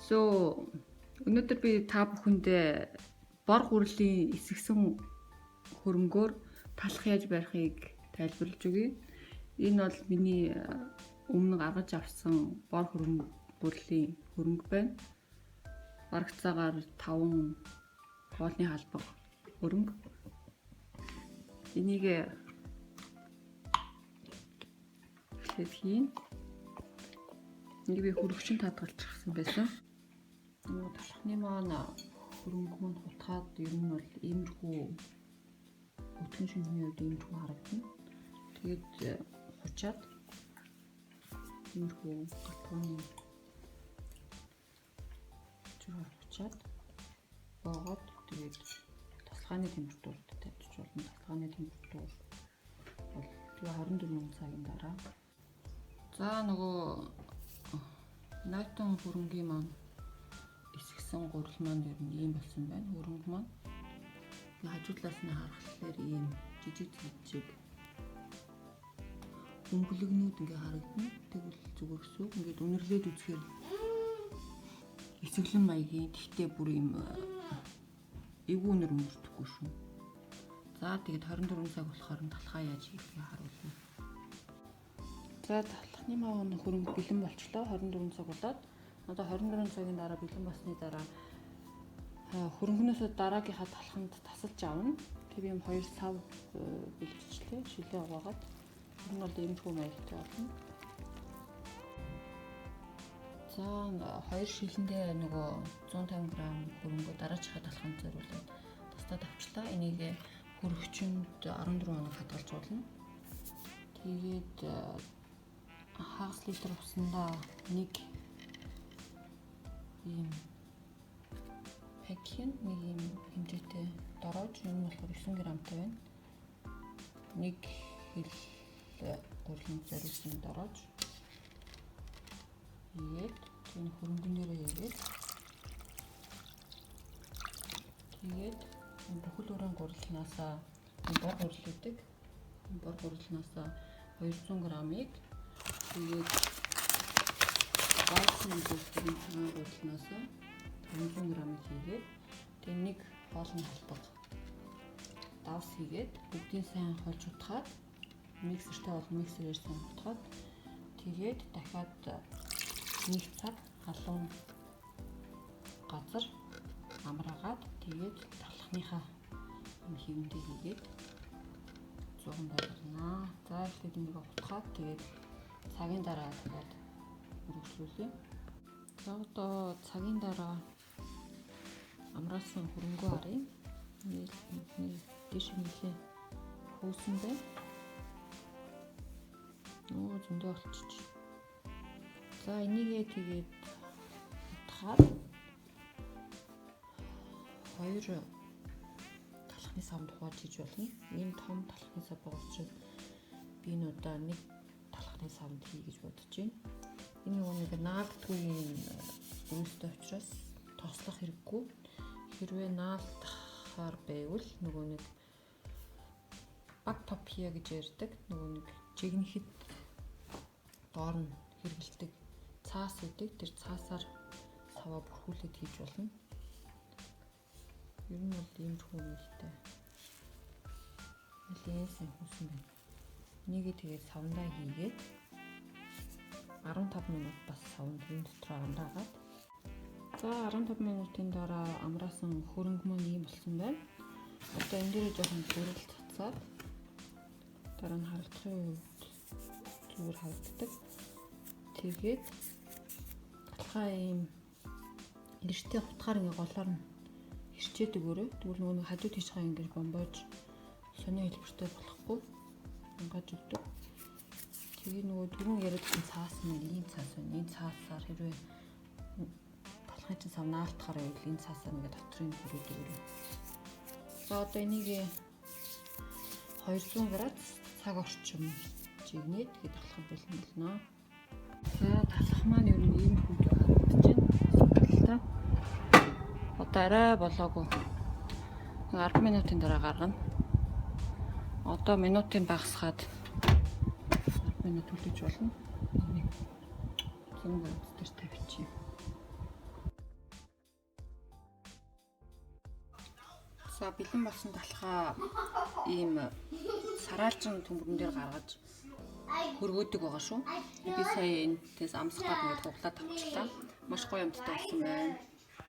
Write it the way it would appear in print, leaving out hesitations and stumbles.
So өнөөдөр би та бүхэндээ бор гурилын эсгсэн хөрөнгөөр талах яаж барихыг тайлбарлаж өгье. Энэ бол миний өмнө гаргаж авсан бор хөрөнгө гурилын хөрөнгө байна. Барагцаагаар 5 хоолны халбаг хөрөнгө. Энийг эхлээд хийн. Энийг би хөргөчөнд хадгалчихсан байсан. Нөгөө талхны маань хөрөнгө маань хутгаад ер нь бол иймэрхүү өтгөн шинжний хувьд иймэрхүү харагдана. Тэгээд хучаад иймэрхүү гатгууны зүрхээр хучаад боогоод тэгээд тасалгааны температурт тавьчих болно. Тасалгааны температур бол тэгээ 24 цагийн дараа. За, нөгөө найтон хөрөнгийн маань эсгсэн гурил маань ер нь ийм болсон байна. Хөрөнгө маань. Тэгээ хажуу талаас нь харахад ийм жижиг жижиг өнгөлөгнүүд ингээ харагдана. Тэгвэл зүгээр гэсэн үг. Ингээд үнэрлээд үзэхээр эсэглэн маягийн, тэгтээ бүр ийм эвгүй үнэр өнгөрдөхгүй шүү. За, тэгээд 24 цаг болохоор нь талхаа яаж хийхээ харуулна. За, талхны маань хөрөнгө бэлэн болчлоо. 24 цаг болоод одоо 24 цагийн дараа, бэлэн болсны дараа хөрөнгөнөөсөө дараагийнхаа талханд тасалж авна. Тэр юм хоёр сав бэлтжлээ. Шилээ угаагаад ер нь бол иймэрхүү маягтай болно. За, хоёр шилэндээ нөгөө 150 г хөрөнгөө дараачихаа талханд зориулаад тастаад авчлаа. Энийг хөргөчөнд 14 хоног хадгалж болно. Тэгээд хагас литр усандаа нэг ийм пакет, нэг ийм хэмжээтэй дороож, энэ нь болохоор 9 грамтай байна. Нэг хэл гуриланд зориулсан дороож хийгээд, энэ хөрөнгөн дээрээ хийгээд, тэгээд бүхэл өрийн гурилнаасаа, энэ бор гурил гэдэг, энэ бор гурилнаасаа 200 грамыг, тэгээд баасан гэдэг энэ цагаан гурилнаасаа 500 грамыг хийгээд, тэгээд нэг хоолны халбаг давс хийгээд, бүгдийг сайн хольж утгаад, миксертэй бол миксерээр сайн утгаад, тэгээд дахиад нэг цаг халуун газар амраагаад, тэгээд талхныхаа юм хэвэндээ хийгээд 100 байлгана. За, эхлээд энийг утгаад, тэгээд цагийн дараа дахиад үргэлжлүүлье. За, одоо цагийн дараа амраасан хөрөнгөө харъя. Нэг дээш нэлээ хөөсөн байна. Оо, зөндөө болчих. За, энийгээ тэгээд утгаад хоёр талхны савнд хувааж хийж болно. Ийм том талхны сав байгаа учраас би энэ удаа нэг талхны савнд хий гэж бодож байна. Энэ нөгөө нэг наалддаггүй өрөөстэй учраас тослох хэрэггүй. Хэрвээ наалдахаар байвал нөгөө нэг баг папия гэж ярьдаг. Нөгөө нэг жигнэхэд доор нь хэрэглэдэг цаас үүдэг. Тэр цаасаар саваа бүрхүүлээд хийж болно. Ер нь бол иймэрхүү юмтай. Нэлээд сайн хүсэн байна. Энийгээ тэгээд савндаа хийгээд 15 минут бас савнд энэ дотор амраагаад. За, 15 минутын дараа амраасан хөрөнгө маань ийм болсон байна. Одоо энэ дээрээ жоохон гурил цацаад дараа нь харагдахын үед зүгээр харагддаг. Тэгээд талхаа ийм эртээ хутгаар ингээ голоор нь хэрчээд өгөөрэй. Тэгвэл нөгөө нэг хажуу тийшээ ингэж бомбоож сонио хэлбэртэй болохгүй ангааж өгдөг. Тэгээ нөгөө түрүүн яриадсан цаас маань ийм цаас байна. Энэ цаасаар хэрвээ талхын чинь сав наалтахаар байвал энэ цаасаар ингээ дотрын хүрээд өгөөрэй. За, одоо энийг 200 градус цаг орчим жигнээд, тэгээд талхах бэлэн болно. За, талах маань ер нь ийм хүүд харагдаж байна. Сонирхолтой. Одоо арай болоогүй. 10 минутын дараа гаргана. Одоо минутын багасгаад 10 минут хүлээж болно. Энийг 100 градус дээр тавьчих. За, бэлэн болсон талхаа ийм сараалжин төмөрөн дээр гаргаж хөргөөдөг байгаа шүү. Би сая энэс амсах гээд ингээд хуглаад авчлаа. Маш гоё амттай болсон байна.